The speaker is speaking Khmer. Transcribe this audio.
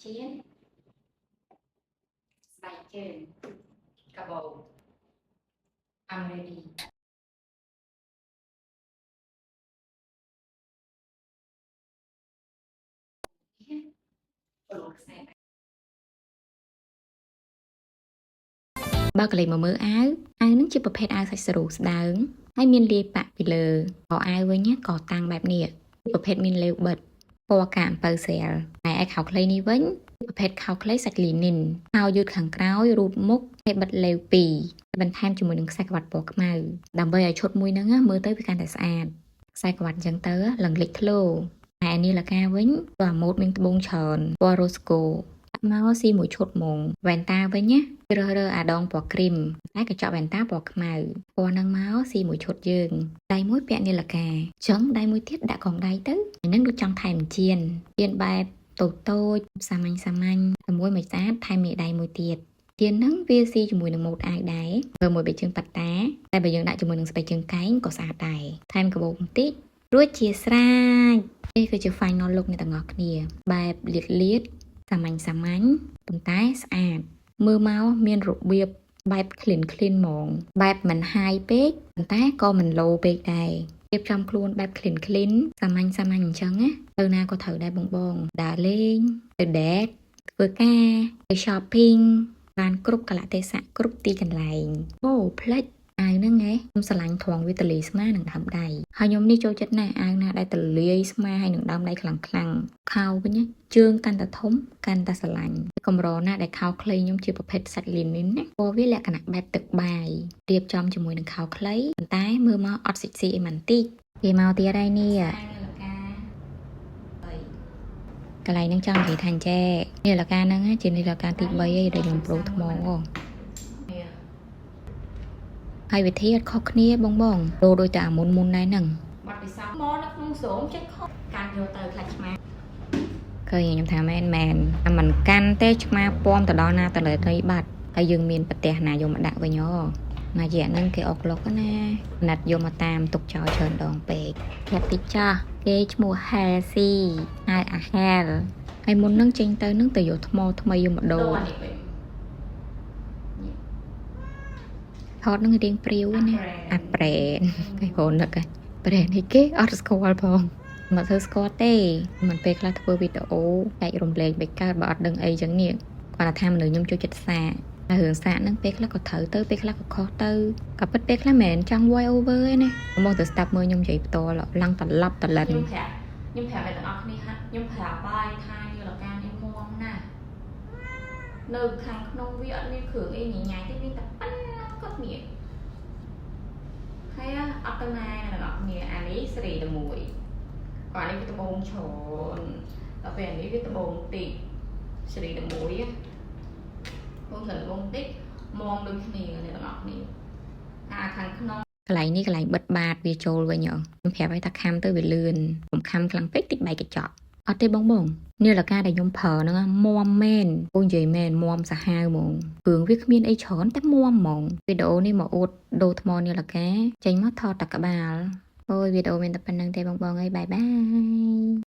ចៀនស្បែកជើងកាបូប I'm ready. ព្រោះខ្សែ បើកលេខមកមើលអាវអាវនឹងជាប្រភេទអាវសាច់សរូស្ដើងហើយមានលាយប៉ាក់ពីលើក៏អាវវិញក៏តាំងបែបនេះប្រភេទមានលេវបិទពណ៌កាអំពៅស្រាលហើយឯខោខ្លីនេះវិញប្រភេទខោខ្លីសាច់លីនីនខោយឺតខាងក្រោយរូតមុខហើយបិទលេវពីរបន្ថែមជាមួយនឹងខ្សែក្រវ៉ាត់ពណ៌ខ្មៅដើម្បីឲ្យឈុតមួយហ្នឹងមើលទៅវាកាន់តែស្អាតខ្សែក្រវ៉ាត់អញ្ចឹងទៅឡើងលេចធ្លោឯនេះលកាវិញក៏អាម៉ូតមានត្បូងច្រើនពណ៌រ៉ូស្កូមកស៊ីមួយឈុតហ្មងវ៉ែនតាវិញណាជ្រើសរើសអាដងពណ៌គ្រីមតែកញ្ចក់វ៉ែនតាពណ៌ខ្មៅពណ៌ហ្នឹងមកស៊ីមួយឈុតយើងដៃមួយពាក់នាឡិកាចឹងដៃមួយទៀតដាក់កងដៃទៅហ្នឹងដូចចង់ថែមចៀនចៀនបែបតូចតូចសាមញ្ញសាមញ្ញតែមួយមិនស្អាតថែមមេដៃមួយទៀតចៀនហ្នឹងវាស៊ីជាមួយនឹងម៉ូតអាវដែរធ្វើមួយបែកជើងប៉ាតាតែបើយើងដាក់ជាមួយនឹងស្បែកជើងកែងក៏ស្អាតដែរថែមកាបូបបន្តិចរួចជាស្រេចនេះគឺជា final look អ្នកទាំងអស់គ្នាបែបលៀតលៀតសាមញ្ញសាមញ្ញប៉ុន្តែស្អាតមើលមកមានរបៀបបែប clean clean ហ្មងបែបមិន high ពេកប៉ុន្តែក៏មិន low ពេកដែររៀបចំខ្លួនបែប clean clean សាមញ្ញសាមញ្ញអញ្ចឹងណាទៅណាក៏ត្រូវដែរបងបងដើរលេងទៅ date ធ្វើការទៅ shopping បានគ្រប់កលៈទេសៈគ្រប់ទីកន្លែងអូផ្លិចអាវហ្នឹងហ៎ខ្ញុំស្រឡាញ់ត្រង់វាតលាយស្មានឹងដើមដៃហើយខ្ញុំនេះចូលចិត្តណាស់អាវណាដែលតលាយស្មាហើយនឹងដើមដៃខ្លាំងខ្លាំងខោវិញជើងកាន់តែធំកាន់តែស្រឡាញ់កម្រណាស់ដែលខោខ្លីខ្ញុំជាប្រភេទសាច់លីនីនណាពណ៌វាលក្ខណៈបែបទឹកបាយរៀបចំជាមួយនឹងខោខ្លីប៉ុន្តែមើលមកអត់សិចស៊ីអីមិនតិចគេមកទៀតហើយនេះកន្លែងហ្នឹងចង់និយាយថាអញ្ចេនេះលកាហ្នឹងជានេះលកាទី3ឯងដែលខ្ញុំប្រូថ្មហើយវិធីអត់ខុសគ្នាបងបងដូរដូចតែអាមុនមុនដែរហ្នឹង បាត់ពិសោធន៍មកនៅក្នុងស្រោមចិត្តខុសកាន់យកទៅខ្លាច់ឆ្មា ឃើញខ្ញុំថាមែនមែនអាមិនកាន់ទេឆ្មាពំទៅដល់ណាទៅលើដីបាត់ហើយយើងមានប្រទេសណាយកមកដាក់វិញអូណាយៈហ្នឹងគេអុកលុកណាណាត់យកមកតាមទុកចោលច្រើនដងពេកប្រាប់តិចចាស់គេឈ្មោះ Halsey ហៅអា Hel ហើយមុននឹងចេញទៅនឹងទៅយកថ្មថ្មីយកមកដូរ ដូរអានេះវិញ ថតនឹងរៀងព្រាវណាអាប្រែនគេហូននឹកប្រែននេះគេអត់ស្គាល់ផងមកធ្វើស្គាល់ទេមិនពេលខ្លះធ្វើវីដេអូចែករំលែកបិកើតបើអត់ដឹងអីចឹងនេះគាត់ថាមនុស្សខ្ញុំចូលចិត្តសាកហើយរឿងសាកហ្នឹងពេលខ្លះក៏ត្រូវទៅពេលខ្លះក៏ខុសទៅក៏ពិតពេលខ្លះមិនមែនចង់ voice over ទេណាមកទៅស្ដាប់មើលខ្ញុំនិយាយផ្ទាល់ឡើងត្រឡប់ត្រលិន ខ្ញុំប្រាប់អ្នកទាំងអស់គ្នាហាខ្ញុំប្រាប់បាយថានាឡិកានេះមុំណាស់នៅខាងក្នុងវាអត់មានគ្រឿងអីញញ៉ៃទេមានតែប៉ុណ្ណឹងគាត់មានហើយអត់ទៅណាអ្នកទាំងអស់គ្នាអានេះសេរីតែមួយគាត់នេះវាត្បូងច្រើនដល់ពេលអានេះវាត្បូងតិចសេរីតែមួយបងច្រើនត្បូងតិចមងដូចគ្នាអ្នកទាំងអស់គ្នាអាខាងក្នុង កន្លែងនេះកន្លែងបិទបាតវាចូលវិញហ៎ខ្ញុំប្រាប់ឲ្យថាខំទៅវាលឿនកុំខំខ្លាំងពេកតិចបែកកញ្ចក់អត់ទេបងបងនាឡិកាដែលខ្ញុំប្រើហ្នឹងមមែនពូនិយាយមែនមសាហាវហ្មងគ្រឿងវាគ្មានអីច្រើនតែមហ្មងវីដេអូនេះមកអួតដូរថ្មនាឡិកាចេញមកថតតែក្បាលអូយវីដេអូមានតែប៉ុណ្្នឹងទេបងបងអើយ bye bye.